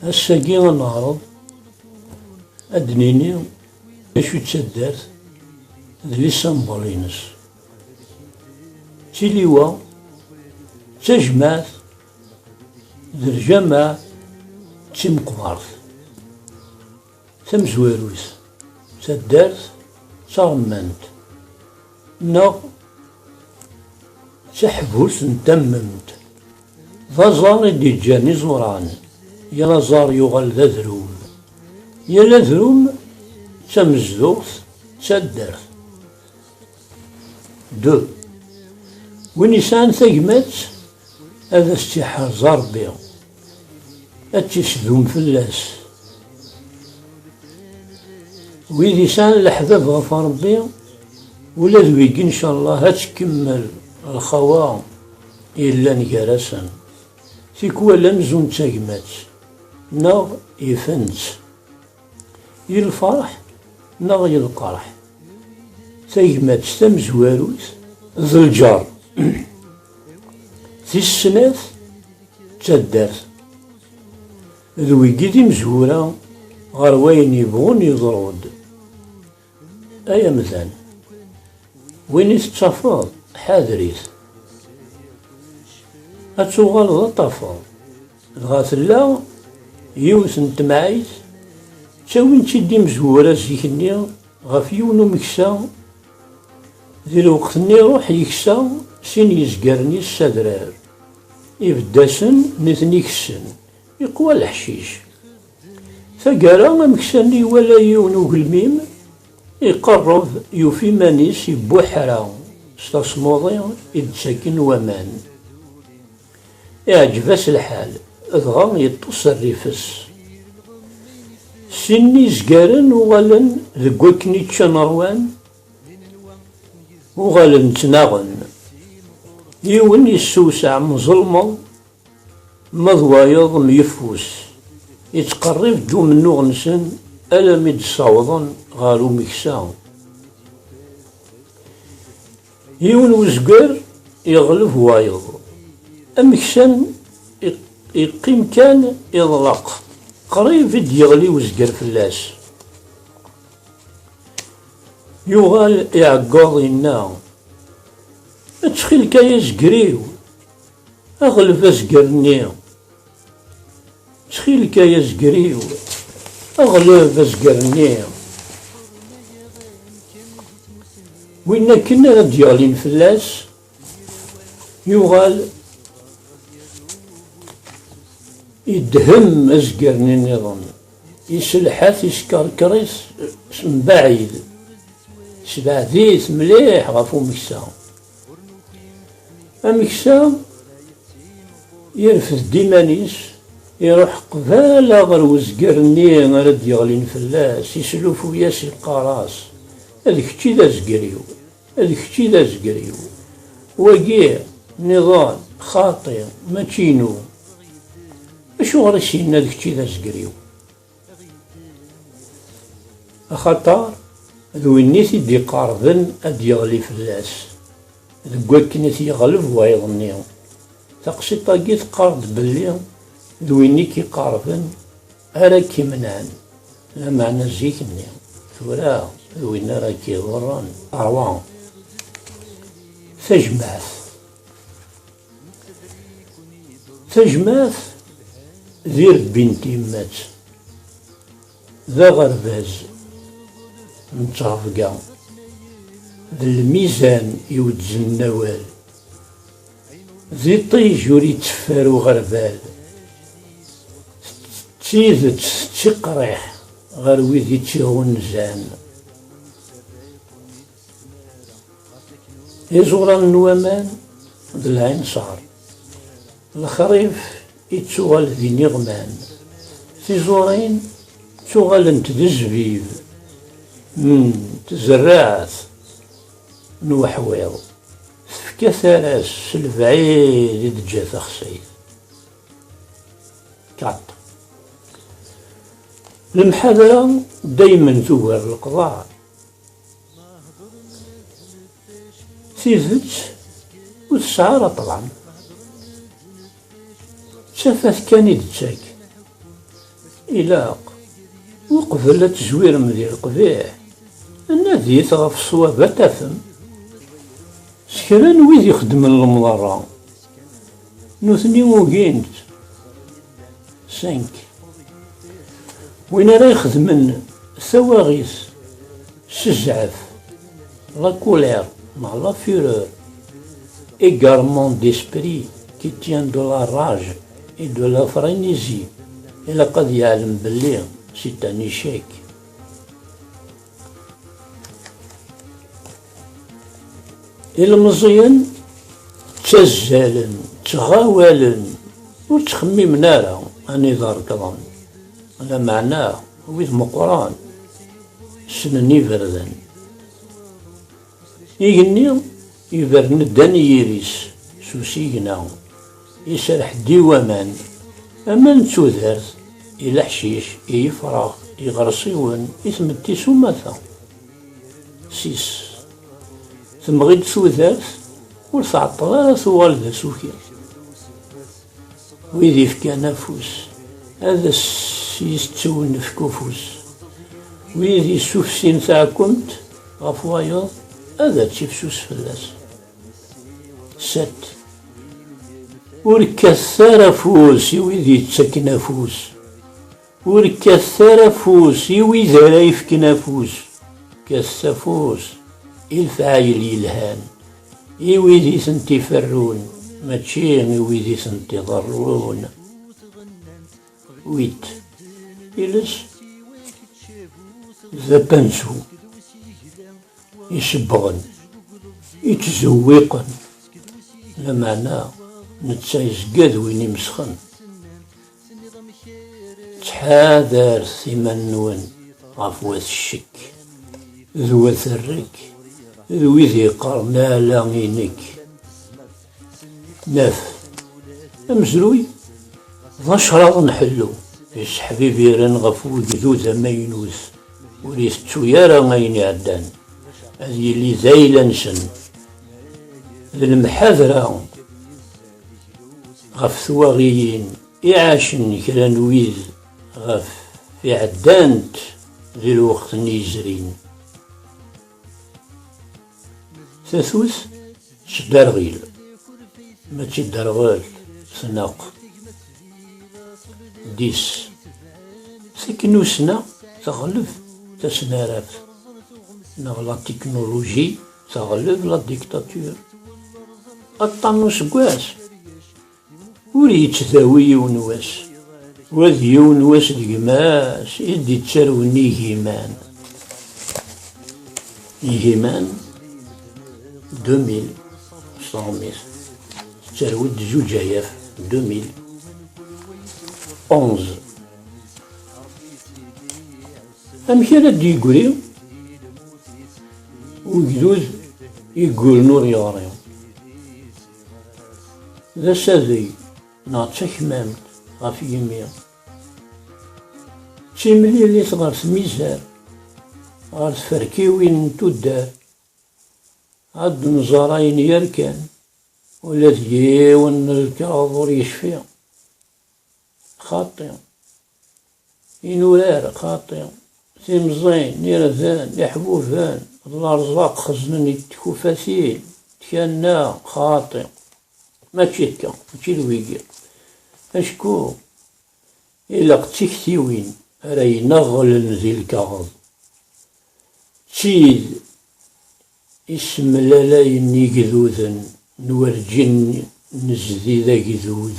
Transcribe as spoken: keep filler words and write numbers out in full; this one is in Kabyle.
Ass-agi ad neɛreḍ ad d-nini d acu d taddart d les symboles-ines. D tiliwa, d tajmaɛt, d ljameɛ, d timeqbert. Tamezwarut, taddart d taɣemmant, neɣ d taḥbult n tammemt. D aẓar i d-iǧǧan iẓuran, yal aẓar yuɣal d adrum, yal adrum d tamezduɣt, d taddart. Deux. Win yesɛan tagmat, ad as-tt-iḥrez Ṛebbi, ad tt-isdum fell-as. Wid yesɛan leḥbab ɣef Ṛebbi, ula d wigi, ncallah, ad tkemmel lxawa yellan gar-asen. Tikwal amzun d tagmat, neɣ ifen-tt. I lferḥ neɣ i lqerḥ. Tagmat tamezwarut d lǧar. Tis snat d taddart. D wigi d imezwura ɣer wayen yebɣun yeḍru-d. Ay amdan, win i tettafeḍ, ḥader-it. Ad tuɣaleḍ ad tafeḍ. Dɣa tella yiwet n temɛayt, ttawin-tt-id imezwura zik-nni ɣef yiwen umeksa, di lweqt-nni iruḥ yeksa sin yezgaren-is s adrar, ibedd-asen, nitni kessen, iqwa leḥcic. Taggara, ameksa-nni iwala yiwen ugelmim, iqerreb, yufa iman-is ibuḥra s tasmuḍi i d-ttaken waman. Iɛǧeb-as lḥal, dɣa yeṭṭes rrif-s. Sin n yizgaren uɣalen deg wakken i ččan ṛwan, uɣalen ttnaɣen. Yiwen yessewseɛ mẓelmeḍ, ma d wayeḍ myeffus. Yettqerrib-d umennuɣ-nsen alammi d-ssawḍen ɣer umeksa. Yiwen wezger yeɣleb wayeḍ. Ameksan iq-, iqqim kan iḍleq. Qrib i d-yeɣli wezger fell-as. Yuɣal iɛeggeḍ, yenna: "Ttxil-k ay azger-iw, aɣleb azger-nni. Ttxil-k ay azger-iw, aɣleb azger-nni." Win akken ara d-yeɣlin fell-as, yuɣal idhem azger-nni nniḍen, iselḥa-t, iskerker-it s mbaɛid, sbeɛd-it mliḥ ɣef umeksa. Ameksa yerfed-d iman-is, iruḥ qbala ɣer wezger-nni ara d-yeɣlin fell-as, islufuy-as, iqqar-as: "D kečč i d azger-iw, d kečč i d azger-iw. Wagi nniḍen xaṭi, mačči inu. Acuɣer i s-yenna d kečč i d azger-iw?" Axaṭer d win i t-id-iqerben ad d-yeɣli fell-as, deg wakken i t-yeɣleb wayeḍ-nni. Taqsiṭ-agi teqqar-d belli d win i k-iqerben ara k-imnɛen, lameɛna zik-nni, tura d win ara k-iḍurren. Ṛwa. Tajmaɛt. Tajmaɛt d irebbi n tyemmat, d aɣerbaz n ttrebga, d lmizan iwezznen awal, d iṭij ur itteffer uɣerbal, d tidet tettiqriḥ ɣer wid i tt-iɣunzan. Iẓuran n waman d lɛinṣer, lexrif ittuɣal d iniɣman. Tiẓurin ttuɣalent d zzbib n tzerraɛt n uḥwiḍ, tefka tara-s s lebɛid i d-ǧǧa taxsayt. Quatre. Lemḥadra daymen tugar leqḍaɛ. Tidet ur tesɛi ara ṭṭlam. D tafat kan i d-tettak. Ilaq, uqbel ad tezwirem di leqbiḥ, nadit ɣef ṣṣwab ad tafem. S kra n wid ixeddmen lemḍerra, nutni ugin-tt. Cinq. Win ara ixedmen tawaɣit s zzɛef, la colère neɣ la fureur, égarement d'esprit qui tient de la rage et de la frénésie, ilaq ad yeɛlem belli c'est un échec. Ilmeẓyen ttazzalen, ttɣawalen, ur ttxemmimen ara anida rekḍen. Lameɛna wid meqqren ssnen iberdan. Igenni ibren-d anyir-is s usigna, iserreḥ-d i waman, aman n tudert, i leḥcic, i yefrax, iɣersiwen, i tmetti s umata. Six. Temɣi-d tudert, ur tɛeṭṭel ara tuɣal d asuki. Wid ifkan afus, ad as-yestewnefk ufus. Wid yessufsin taɛkemt ɣef wayeḍ, ad tifsus fell-as. Sept. Ur kkatet ara afus i wid yettaken afus. Ur kkatet ara afus i wid ara yefken afus. Kkatet afus i lefɛayel yelhan, i wid i tent-iferrun, mačči i wid i tent-iḍerrun. Huit. Iles d apansu isebbɣen, ittzewwiqen, lameɛna netta yezga d win imesxen. Ttḥadaret iman-nwen ɣef wat ccekk d wat rrek d wid yeqqaren ala i nekk. Neuf. Amezruy d acraḍ n ḥellu yesseḥbibiren ɣef wegdud amaynut, ur itettu ara ayen iɛeddan, ad yili d ayla-nsen. D lemḥadra ɣef twaɣiyin iɛacen kra n wid ɣef iɛeddant di lweqt-nni yezrin. Tatut tettderɣil, ma tt-idderɣel tneqq. Dix. Tiknussna teɣleb tasnaraft, neɣ la technologie teɣleb la dictature. Aṭṭan n useggas ur yettdawi yiwen wass, wa d yiwen wass d gma-s i d-ittarwen igiman. Igiman, deux mille, s tṛumit. Tettarew-d zuǧ ayaf, deux mille onze. Amek ara d-yeggri ugdud i yegguren ur yeɣri? D asadeg neɣ d takmamt ɣef yimi. D timlilit ɣer tmizar, ɣer tferkiwin n tuddar. Ad nẓer ayen yerkan, ula d yiwen n lkaɣeḍ ur yecfi. Xaṭi. Inurar, xaṭi. Timẓin, irden, iḥbuben, d lerẓaq xezznen-it tkufatin, tkanna, xaṭi. Mačči akka, mačči d wigi. Acku ilaq d tiktiwin ara ineɣlen di lkaɣeḍ. D tid isemlalayen igduden n werǧin nezdi d agdud